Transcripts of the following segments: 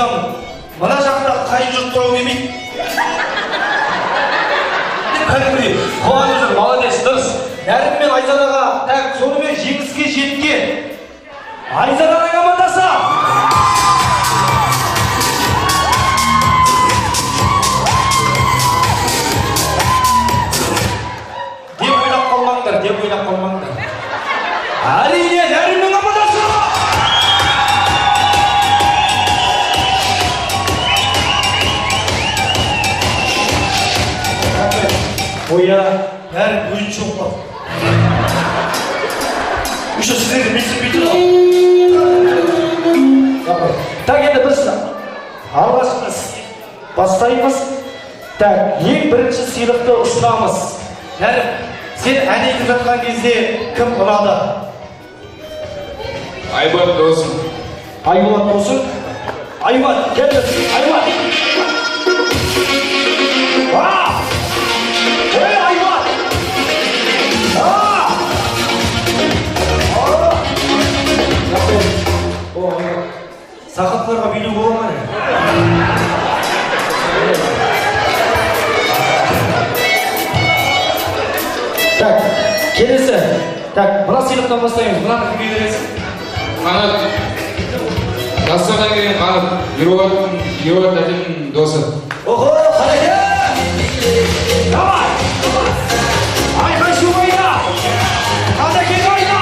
ризамын. Мына жақта қайын жұрт туралы келмейді. Кәдімгідей қуанып жүр, молодец, дұрыс. Нәрім мен Айзадаға, так, сонымен жеңіске жеткен Айзаданың командасы. Деп ойлап қалмаңдар, деп ойлап қалмаңдар. Әрине, Нәрімнің командасы. Оя, бәрі өзінше оқылады. Еще сіздерді менсінбей тұр. Так, енді біз алғашқы бастаймыз. Так, ең бірінші сыйлықты ұсынамыз. Нәрім, сен ән айтып жатқан кезде кім ұнады? Айбат досым. Айбат досың. Айбат, келді. Айбат. А! Ей, Айбат! А! А! О, Айбат. Сақаттарға билеу бола ма не? Так, келесі. Так, мына сыйлықтан бастаймыз. Мынаны кімге бересің? Қанат. Жастардан келген Қанат. Ерболат әкемнің досы. Охо, Қанеке! Давай! Айқай шу қайда? Қанеке қайда?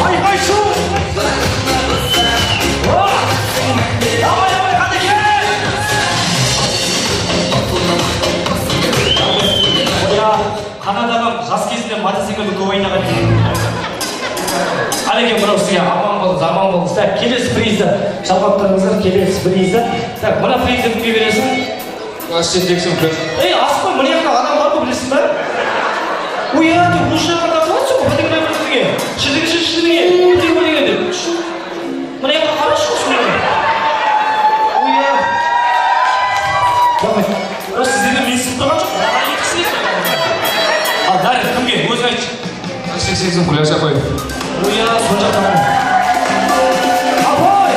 Айқай шу! О! Давай, давай, Қанеке! Оя, Қанат ағам жас кезінде мотоциклді көп ойнаған екен. Қанеке, мынау сізге аман болыңыз, аман болыңыз. Так, келесі призді жалғап тұрыңыздар, келесі призді. Так, мына призді кімге бересің? Класс жетекшім Күләш. Ей, асықпа, мына жақта адам бар ғой, білесің ба? Ой, я, ты осы жаққа тартып жатсың ғой, бірдеңе бірдеңе. Шірдіңе, шірдіңе, бірдеңе бірдеңе деп. Мына жаққа қарашы осыны. Ой, я. Давай. Бірақ сіздерде менсініп тұрған жоқ. Маған екі кісі келді. Ал, Нәрік, кімге? Өзің айтшы. Класс жетекшім Күләш апай. Ой, я, сол жақта. Апай!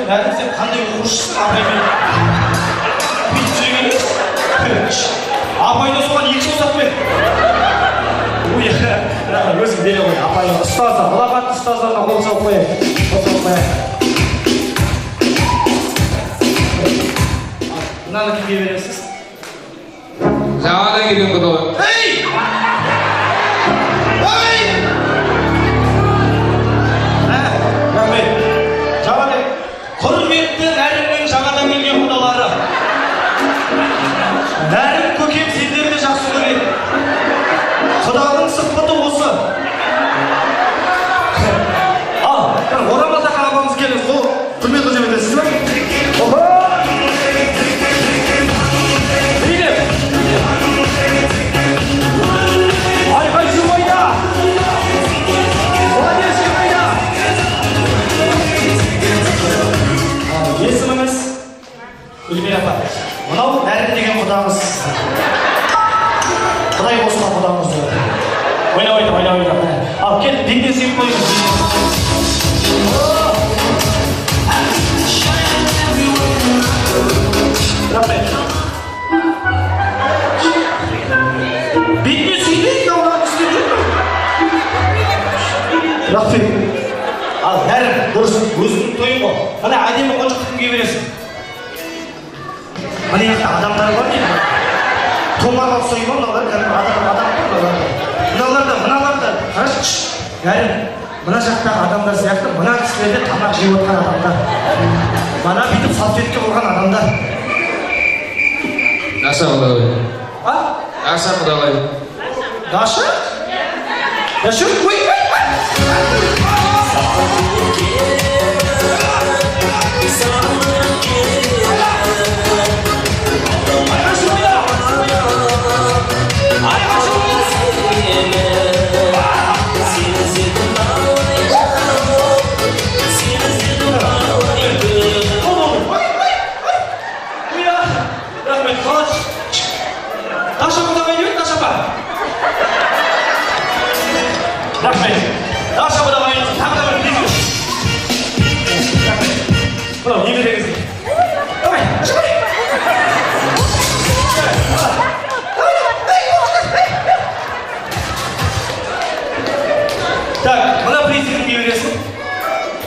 Нәрім, сен қандай оқушысың апаймен? Бүйтіп жүрген емес. Апай да соған екі саусақпен. Ой, бірақ өзің бере ғой, апай ұстаздар, ұлағатты ұстаздарына қол соғып қояйық. Қол соғып қояйық. Мынаны кімге бересіз? Жаңадан келген құдалар. Ей! Ей! Ә, рахмет. Жаңадан құрметті Нәрімнің жаңадан келген құдалары. Нәрім көкем сендерді жақсы көреді. Құданың сықпыты осы. Ал, бір орамал таққан апамыз келіңіз. Қол құрмет қожа ба? Охо! Билеп! Айқай шу қайда? Молодец, қайда? Ал, есіміңіз? Гүлмира апа. Мынау Нәрім деген құдамыз. Құдай қосқан құдамыз. Ойна, ойна, ойна, ойна. Ал, кел, бетіне сүйіп қойыңыз. Рахмет. Бетіне сүймейді, мынау істеп жүр. Рахмет. Ал, Нәрім, дұрыс, өзіңнің тойың ғой. Мына әдемі қонжықты кімге бересің? Мына жақта адамдар бар дейді. Томарға ұқсай ма мыналар? Кәдімгі адам, адам ғой мыналар. Мыналар да, мыналар да. Қарашы, шш, Нәрім, мына жақтағы адамдар сияқты мына кісілер де тамақ жеп отырған адамдар. Мана бүйтіп салфетка қойған адамдар. Даша құдағай. А? Даша құдағай. Даша? Даша? Ой, ой, ой!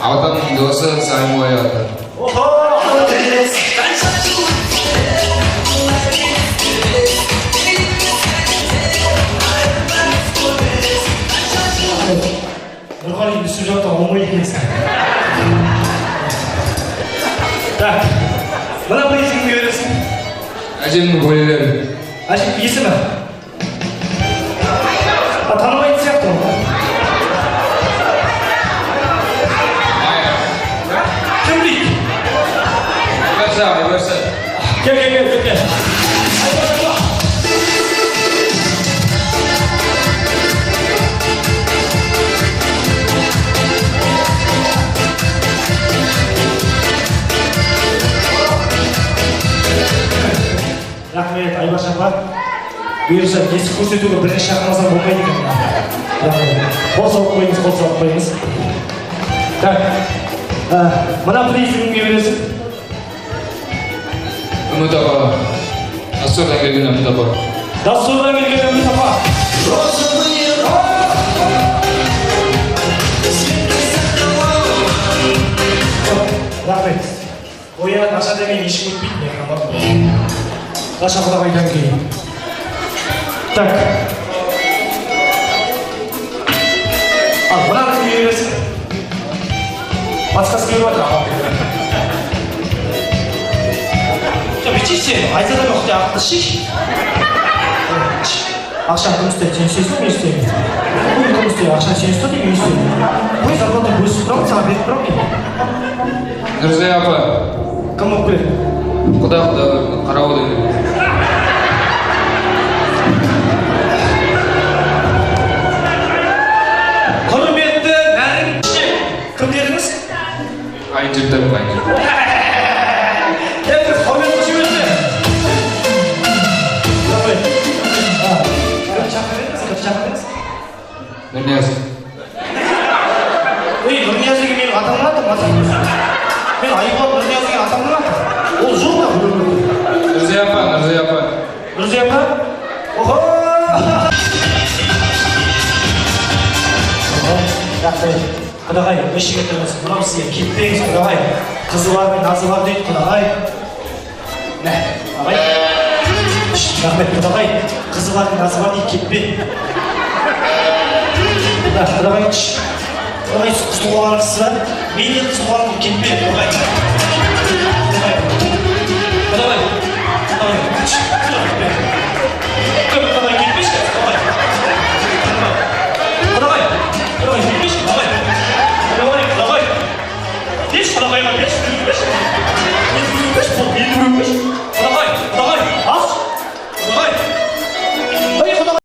Атамның досы Саймой ата. Охо! Нұрғали Нүсіпжановтан оңбайды екенсің. Так, мына призді кімге бересің? Әжемнің бөлелері. Әжем есімі? А, танымайтын сияқты ғой. Майя. Кім дейді? Айбарша, Айбарша. Кел, кел, кел, кел, кел. Айбарша, рахмет, Айбарша апа. Бұйырса, есік көрсетуге бірінші шақырмасам болмайды екен. Рахмет. Қол соғып қойыңыз, қол соғып қойыңыз. Так, мына призді кімге бересің? Үміт апа. Доссордан келген Үміт апа. Доссордан келген Үміт апа. Розовые Рахмет. Оя, наша деген ешкім өтпейді мына жаққа. Даша құдағайдан кейін. Так. Ал, мынаны кімге бересің? Подсказка беріп жатыр апам. Жоқ, бүйтші сен, Айзада мен Құдай ақылды шеш. Ақшаны кім ұстайды, сен ұстайсың ба, мен ұстаймын? Қой, кім ұстайды, ақшаны сен ұста деймін, мен ұстаймын. Қой, зарплата бөлісіп тұрамын, саған беріп тұрамын мен. Нұрзия апа. Кім болып келеді? Құда, құда, қарауыл келеді. Құрметті Нәрім, кім дедіңіз? Қайын жұрттарым, қайын жұрт. Кеттік, құрмет қошеметті. Рахмет. Кім шақырып едіңіз? Кім шақырып едіңіз? Нұрнияз. Ей, Нұрнияз деген менің атамның аты, мазақ. Мен Айболат Нұрнияз деген атамның аты. Ол жоқ та. Нұрзия апа, Нұрзия апа. Нұрзия апа? Охо! Рахмет. Құдағай, өш жігіттеріңіз, мынау сізге кетпеңіз, құдағай. Қызы бар мен назы бар дейді, құдағай. Мә, ағай. Рахмет, құдағай. Қызы бар мен назы бар дейді, кетпе. Мә, құдағай, құдағай, сіз қыз туғаныңыз ба? Мен де қыз туғаным, кетпе, құдағай. Құдағай, құдағай, құдағай, құдағай, құдағай, кетпеші, құдағай. Құдағай, құдағай, кетпеші, құдағай. Құдағай, құдағай. Берші, құдағайға берші.